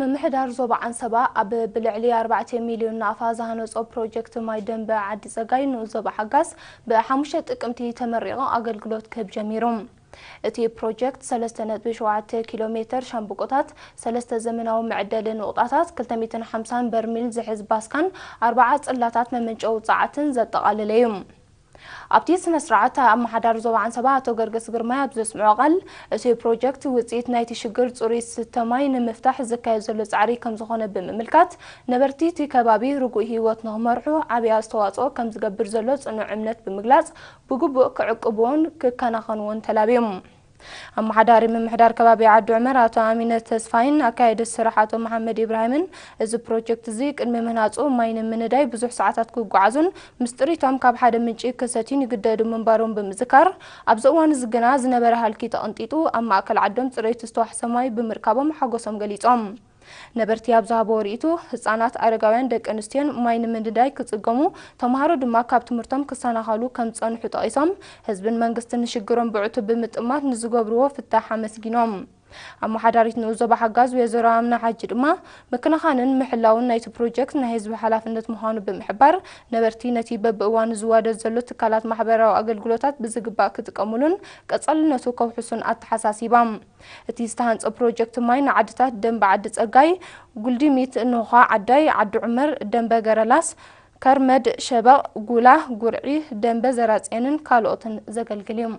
ምምሕዳር ዞባ ዓንሰባ ኣብ ብልዕሊ ኣርባዕተ ሚልዮን ናቕፋ ዝሃነጾ ፕሮጀክት ማይ ደንበ ዓዲ ጸጋይ ንኡስ ዞባ ሓጋዝ ብሓሙሽተ ጥቅምቲ ተመሪቑ ኣገልግሎት ክህብ ጀሚሩ። እቲ ፕሮጀክት ሰለስተ ነጥቢ ሸውዓተ ኪሎ ሜተር ሻምብቆታት፣ ሰለስተ ዘመናዊ መዕደሊ ንቑጣታት፣ ክልተ ሚእትን ሓምሳን በርሚል ዝሕዝ ባስካን ኣርባዓ ጽላታት መመንጨዊ ጸዓትን ዘጠቓለለ እዩ። ኣብቲ ስነ ስርዓት ኣመሓዳሪ ዞባ ዓንሰባ ኣቶ ገርገስ ግርማይ ኣብ ዘስምዖ ቃል፣ እቲ ፕሮጀክት ውፅኢት ናይቲ ሽግር ፅሩይ ዝስተ ማይ ንምፍታሕ ዝካየድ ዘሎ ፃዕሪ ከም ዝኾነ ብምምልካት፣ ነበርቲ እቲ ከባቢ ርጉእ ህይወት ንክመርሑ ዓብዪ ኣስተዋፅኦ ከም ዝገብር ዘሎ ፅኑዕ እምነት ብምግላፅ፣ ብግቡእ ክዕቅብዎን ክከናኸንዎን ተላብዮም። ኣመሓዳሪ ምምሕዳር ከባቢ ዓዲ ዑመር ኣቶ ኣሚነ ተስፋይን ኣካየዲ ስራሕ ኣቶ መሓመድ ኢብራሂምን፣ እዚ ፕሮጀክት እዚ ቅድሚ ምህናፁ ማይ ንምንዳይ ብዙሕ ሰዓታት ክጓዓዙን ምስ ጥሪቶም ካብ ሓደ ምንጪ ክሰትዩን ይግደዱ ምንባሮም ብምዝካር፣ ኣብዚ እዋን እዚ ግና ዝነበረ ሃልኪ ተቐንጢጡ ኣብ ማእከል ዓዶም ፅሬቱ ዝተዋሕሰ ማይ ብምርካቦም ሓጎሶም ገሊፆም። ነበርቲ ኣብ ዝሃብዎ ርእይቶ፣ ህጻናት፣ ኣረጋውያን፣ ደቂ ኣንስትዮን ማይ ንምንዳይ ክጽገሙ፣ ተምሃሮ ድማ ካብ ትምህርቶም ክሰናኸሉ ከም ዝጸንሑ ጠቒሶም፣ ህዝብን መንግስትን ንሽግሮም ብዕቱብ ብምጥማት ንዝገብርዎ ፍታሕ ኣመስጊኖም። ኣመሓዳሪት ንኡስ ዞባ ሓጋዝ ወይዘሮ ኣምና ሓጂ ድማ፣ ምክንኻንን ምሕላውን ናይቲ ፕሮጀክት ናይ ህዝቢ ሓላፍነት ምዃኑ ብምሕባር፣ ነበርቲ ነቲ በብእዋኑ ዝዋደድ ዘሎ ትካላት ማሕበራዊ ኣገልግሎታት ብዝግባእ ክጥቀሙሉን ቀጻልነቱ ከውሕሱን ኣተሓሳሲባ። እቲ ዝተሃንጸ ፕሮጀክት ማይ ንዓድታት ደንበ ዓዲ ጸጋይ፣ ጉልዲሚት፣ ኖኻ ዓዳይ፣ ዓዲ ዑመር፣ ደንበ ገረላስ፣ ከርመድ፣ ሸበቕ፣ ጉላ፣ ጉርዒ፣ ደንበ ዘራጽየንን ካልኦትን ዘገልግል እዩ።